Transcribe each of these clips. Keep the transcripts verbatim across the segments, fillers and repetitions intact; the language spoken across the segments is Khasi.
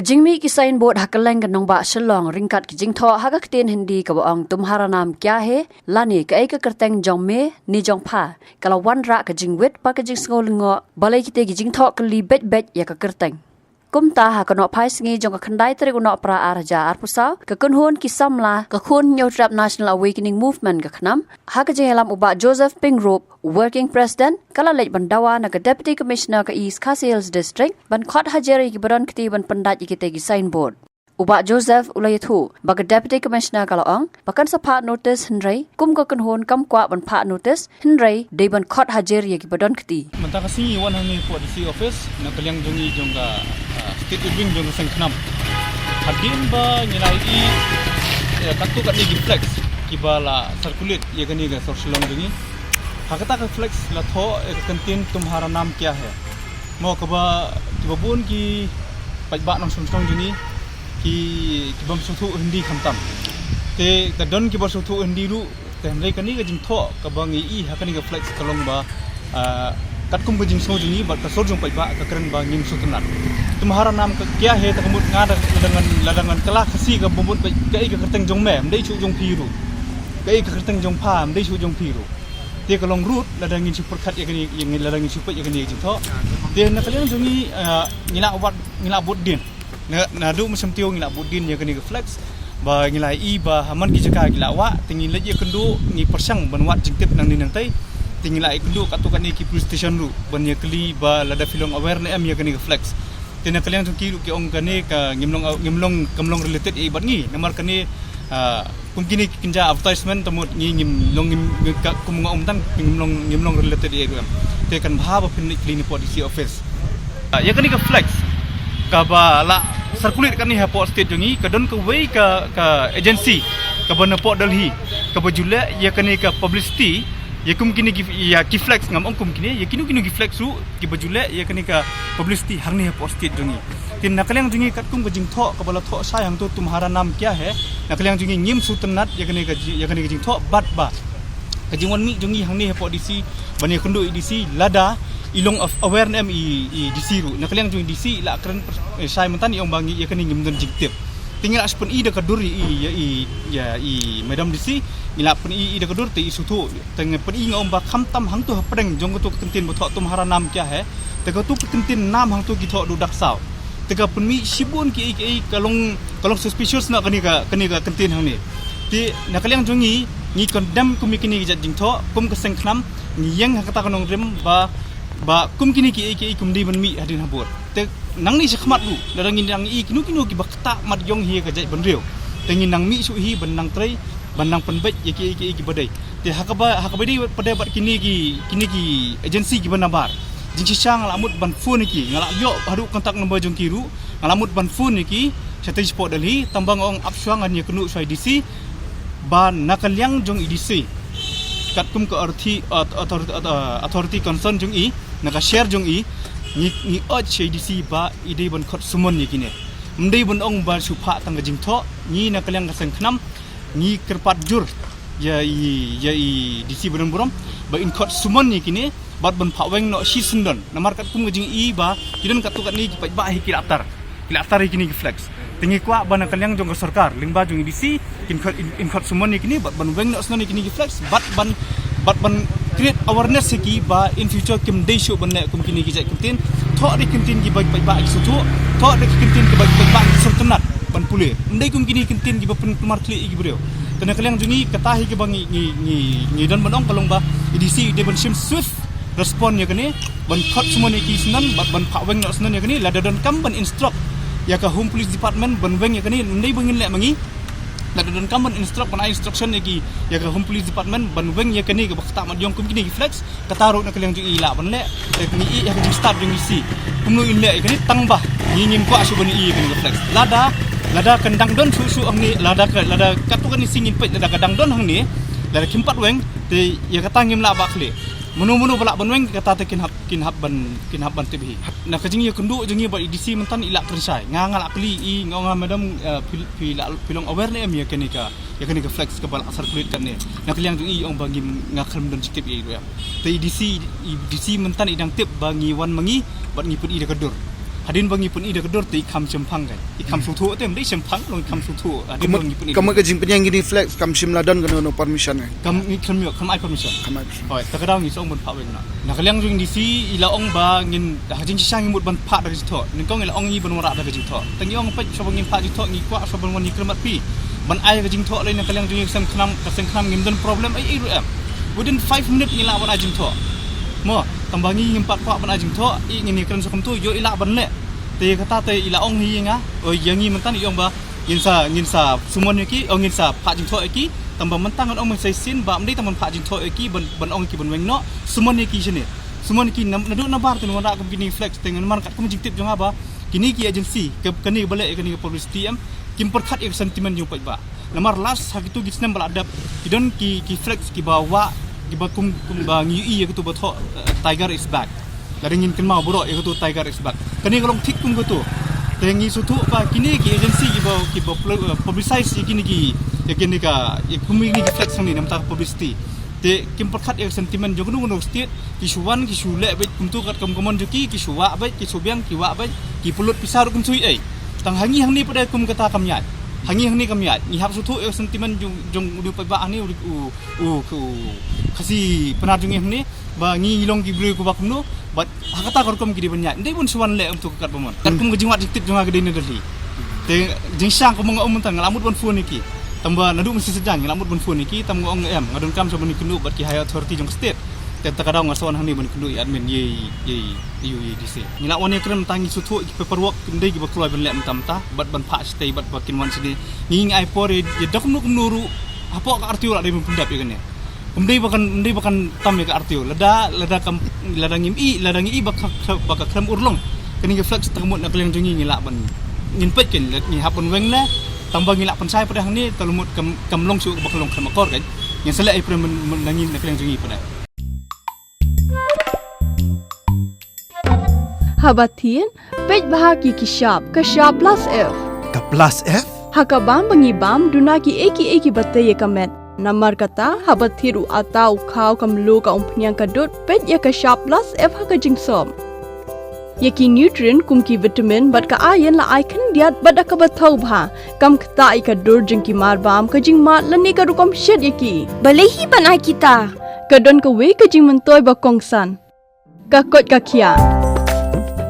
Jingmih ki signboard ha kylleng ka nongbah Shillong ryngkat ki jingthoh ha ka ktien Hindi kaba ong "Tumhara naam kya hai?" lane "Kaei ka kyrteng jong me ne jong pha?" ka la wanrah ka jingwit bad ka jingsngew lyngngoh, balei kite ki jingthoh kylli beit beit ïa ka kyrteng. Kumta ha ka nohphai sngi jong ka khyndai tarik u Nohprah ar hajar arphew saw, ka kynhun ki samla ka Khun Hynñiewtrep National Awakening Movement, ka KHNAM, ha ka jingïalam u Bah Joseph Pyngrope, Working President, ka la leit ban dawa na ka Deputy Commissioner ka East Khasi Hills District ban khot hajar ïa kiba don kti ban pyndait ïa kite ki signboard. U Bah Joseph u la ïathuh ba ka Deputy Commissioner ka la ong ba kan sa phah notice, hynrei kum ka kynhun kam kwah ban phah notice, hynrei dei ban khot hajar ïa kiba don kti. Mynta ka sngi ngi wan hangne hapoh D C office na ka liang jong ngi jong ka, ah, State Youth Wing jong ka seng KHNAM. Hadien ba ngi la ïohi, eh, katto katne ki flex kiba la circulate ïa kane ka sor Shillong jong ngi. Ha kata ka flex la thoh, eh, ka kyntien "Tumhara naam kya hai?" Mo kaba, kiba bun ki paidbah nongshong shnong jong ngi ki, ki bym sngewthuh Hindi khamtam. Te ka don kiba sngewthuh Hindi ruh, te hynrei kane ka jingthoh kaba ngi ïohi ha kane ka flex ka long ba, ah, katkum ka jingsngew jong ngi bad ka sur jong paidbah ka kren ba ngim sngewtynnat. "Tumhara naam kya hai?" te ka mut nga da, lada ngan, lada ngan kylla Khasi ka mut ba, "Kaei ka kyrteng jong me?" Ym dei shuh jong phi ruh. "Kaei ka kyrteng jong pha?" Ym dei shuh jong phi ruh. Te ka long ruh lada ngin shu pyrkhat ïa kane, ïa ngi, lada ngin shu peit ïa kane ka jingthoh. Te na ka liang jong ngi, ah, ngi la wad, ngi la bud dien. Na, naduh mynshem taïew ngi la bud dien ïa kane ka flex. Ba ngi la ïohi ba ha man ki jaka ki la wah, te ngi leit ïakynduh, ngi pyrshang ban wad jingtip nangne nangtai. Te ngi la ïakynduh katto katne ki police station ruh ban ïakylli ba lada phi long aware ne em ïa kane ka flex. Te na ka liang jong ki ruh ki ong kane ka ngim long, ngim long, kam long related ïa i bad ngi. Namar kane, ah, kum kine ki kynja advertisement, te mut ngi ngim long, ngim, ngim ka, kum nga ong tang, ngim long, ngim long related ïa i ruh em. Te kan bha ba phin leit kylli napoh D C office. Ah, ïa kane ka flex kaba la circulate kane hapoh state jong ngi, ka don kawei ka, ka agency kaba napoh Delhi kaba ju leh ïa kane ka publicity ïa kum kine ki, ïa ki flex, ngam ong kum kine, ïa kino kino ki flex ruh kiba ju leh ïa kane ka publicity hangne hapoh state jong ngi. Te na ka liang jong ngi katkum ka jingthoh kaba la thoh shai hangto "Tumhara naam kya hai?" na ka liang jong ngi ngim sngewtynnat ïa kane ka ji-, ïa kane ka jingthoh, bad ba ka jingwan mih jong ngi hangne hapoh D C ban ïakynduh ïa i D C lada i long of-, aware ne em i, i D C ruh. Na ka liang jong i D C i la kren, eh, shai mynta, i ong ba ngi ïa kane ngim don jingtip. Te ngi la shu pyni da ka dur ïa i, ïa i, ïa i Madam D C, ngi la pyni da ka dur te i sngewthuh. Te ngi pyni, nga ong ba khamtam hangto hapdeng jong kato ka kyntien ba thoh "Tumhara naam kya hai?" te kato ka kyntien naam hangto ki thoh duh dak saw. Te ka pynmih shibun kiei kiei, ka long, ka long suspicious noh kane ka, kane ka kyntien hangne. Te na ka liang jong ngi, ngi condemn kum ïa kine ki jait jingthoh, kum ka seng KHNAM, ngi ïeng ha kata ka nongrim ba, ba kum kine kiei kiei kim dei ban mih hadien habud. Te nangne shakhmat ruh, lada ngi nang ïohi kino kino kiba ktah mat ïong hi ïa ka jaitbynriew, te ngin nang mih shuh hi ban nang trei, ban nang pynbeit ïa kiei kiei kiba dei. Te ha kaba, ha kaba dei pat de bad kine ki, kine ki agency kiba nabar, jingshisha nga la mut ban phone ïa ki, nga la ïoh haduh contact number jong ki ruh, nga la mut ban phone ïa ki shatei shapoh Delhi, tang ba nga ong ap shuwa, ngan ïakynduh shuwa i D C, ba na ka liang jong i D C, katkum ka authority, auth-, author-, auth-, authority concern jong i, na ka share jong i, ngi, ngi urge sha i D C ba i dei ban khot summon ïa kine. Ym dei ban ong ba shu phah tang ka jingthoh. Ngi na ka liang ka seng KHNAM ngi kyrpad jur ïa i, ïa i D C ba donburom ba in khot summon ïa kine bad ban phah weng noh shisyndon. Namar katkum ka jingïohi ba ki don katto katne ki paidbah hi ki la tar, ki la tar ïa kine ki flex. Te ngi kwah ba na ka liang jong ka sorkar lyngba jong i D C kin khot, in, in khot summon ïa kine bad ban weng noh syndon ïa kine ki flex, bad ban, bad ban create awareness ïa ki ba in future kim dei shuh ban leh kum kine ki jait kyntien. Thoh da ki kyntien kiba ki paidbah ki sngewthuh, thoh da ki kyntien kiba ki paidbah ki sngewtynnat ban pule. Ym dei kum kine ki kyntien kiba pynkulmar khlieh ïa ki briew. Te na ka liang jong ngi, kata hi kaba ngi, ngi, ngi, ngi don ban ong, ka long ba i D C i dei ban shim swift respond ïa kane, ban khot summon ïa ki syndon bad ban phah weng noh syndon ïa kane. Lada donkam ban instruct ïa ka Home Police Department ban weng ïa kane, ym dei ba ngin leh ma ngi. Lada donkam ban instruct, ban ai instruction ïa ki, ïa ka Home Police Department ban weng ïa kane kaba ktah mat ïong kum kine ki flex, kata ruh na ka liang jong i lah ban leh. Te ngi ïeh ïa ka jingstad jong i D C kumno in leh ïa kane, tang ba ngi ngim kwah shuh ban ïeh ïa kane ka flex. Lada, lada kan dang don shuh shuh hangne, lada ka, lada katto katne sien ngin peit, lada ka dang don hangne, lada kim pat weng, te ïa kata ngim lah ban khlieh. Mano mano ba lah ban weng, kata te kin hap, kin hap ban, kin hap ban tip hi. Na ka jingïakynduh jong ngi bad i D C mynta i la kren shai. Nga, nga la kylli i, nga ong, "Madam, eh, phi, phi la, phi long aware ne em ïa kane ka, ïa kane ka flex kaba la circulate katne?" Na ka liang jong i i ong ba ngim, nga khlem don jingtip ïa i ruh em. Te i D C, i D C mynta i dang tip ba ngi wan ma ngi bad ngi pyni da ka dur. Hadien ba ngi pyni da ka dur te i kham shemphang kan. I kham sngewthuh te ym dei shemphang long, i kham sngewthuh. Hadien ba ngi pyni. Ka mut ka jingpynïaid kine flex kam shym la don kano kano permission kan. Kam ngi kham ïoh, kam ai permission. Kam ai permission. Hooid, ta ka daw ngi sa ong ban phah weng noh. Na ka liang jong D C i la ong ba ngin ha jingshisha ngi mut ban phah da ka jingthoh. Nyngkong i la ong ngi ban wanrah da ka jingthoh. Te ngi ong peit shuwa ba ngin phah jingthoh ngi kwah shuwa ban wan ïakren bad phi. Ban ai ka jingthoh lei na ka liang jong ngi ka seng khnam, ka seng khnam ngim don problem ei ei ruh em. Within five minute ngi lah ban ai jingthoh. Mo, tang ba ngi ngim pat kwah ban ai jingthoh, i ngin ïakren sa kumtu, ïoh i lah ban leh. Te kata te i la ong hi ïa nga, o ïa ngi mynta i ong ba ngin sa, ngin sa summon ïa ki, o ngin sa phah jingthoh ïa ki, tang ba mynta ngan ong mynshisien ba ym dei tang ban phah jingthoh ïa ki, ban, ban ong ïa ki ban weng noh, summon ïa ki shane. Summon ïa ki nam, naduh nabar te ngan wanrah kum kine flex te ngan man katkum jingtip jong nga ba kine ki agency, ka, kane ba leh ïa kane ka publicity em, kim pyrkhat ïa ka sentiment jong u paidbah. Namar last ha kitu ki snem ba la dep, ki don ki, ki flex kiba wah, kiba kum, kum ba ngi ïohi ïa kitu ba thoh, eh, Tiger is back. Lada ngin kynmaw baroh ïa kitu Tiger is back. Kane ka long thik kum kitu. Te ngi sngewthuh ba kine ki agency kiba, kiba pl-, eh, publicize ïa kine ki, ïa kine ka, ïa kum kine ki flex hangne namar ka publicity. Te kim pyrkhat ïa ka sentiment jong kano kano state, ki shu wan, ki shu leh beit kumtu katkum ka mon jong ki, ki shu wah beit, ki shu biang, ki wah beit, ki pynlut pisa ruh kum shu ei. Tang ha ngi hangne pat kum kata kam ïaid. Ha ngi hangne kam ïaid. Ngi hap sngewthuh ïa ka sentiment jong, jong u paidbah hangne, u, u, u, u Khasi Pnar jong ngi hangne, ba ngi long ki briew kiba kumno, bad ha kata ka rukom ki dei ban ïaid. Ym dei ban shu wan leh kumtu katba mon. Katkum ka jingwad jingtip jong nga ka dei na Delhi. Te jingshisha kumba nga ong mynta nga la mut ban phone ïa ki. Tang ba naduh mynshisha ngi la mut ban phone ïa ki, tang nga ong em, nga donkam shuwa ban ïakynduh bad ki higher authority jong ka state. Te ta ka daw nga sa wan hangne ban ïakynduh ïa admin ïa, ïa, ïa, ïa D C. Ngi la wan ïakren mynta ngi sngewthuh ïa ki paperwork ym dei kiba kloi ban leh mynta mynta, bad ban phah shatei bad ba kin wan shatei. Ngi ngi ai por ïa, ïa da kumno kumno ruh, hapoh ka R T O la dei ban pyndep ïa kane. Ym dei ba kan, ym dei ba kan tam ïa ka R T O. Lada, lada kam, lada ngim i, lada ngi i ba ka, ba ka khlem urlong. Kane ka flex ta ka mut na ka liang jong ngi ngi lah ban, ngin peit kan, ngi hap ban weng ne, tang ba ngi lah pynshai pat hangne, ta la mut kam, kam long shuh ba ka long khlem akor kan. Ngin sa leh ïa pyrshah ban, ban na ngi na ka liang jong ngi pat. Haba thied, peit bha ki ki shap, ka shap plus F. Ka plus F? Ha ka bam ba ngi bam, duna ki ei ki ei kiba tei ïa ka met. Namar kata, haba thied u atta u khaw ka mluh ka umphniang ka dud, peit ïa ka shap plus F ha ka jingsop. Ïa ki nutrient kum ki vitamin bad ka iron la ai khyndiat bad da kaba thaw bha. Kam ktah ïa ka dur jong ki mar bam, ka jingmad lane ka rukom shet ïa ki. Balei hi ban ai kita? Ka don kawei ka jingmyntoi ba kongsan. Ka koit ka khiah.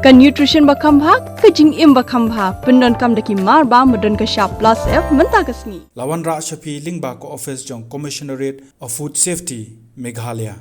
Ka nutrition ba kham bha, ka jingim ba kham bha. Pyndonkam da ki mar bam ba don ka shap plus F mynta ka sngi. La wanrah sha phi lyngba ka office jong Commissionerate of Food Safety, Meghalaya.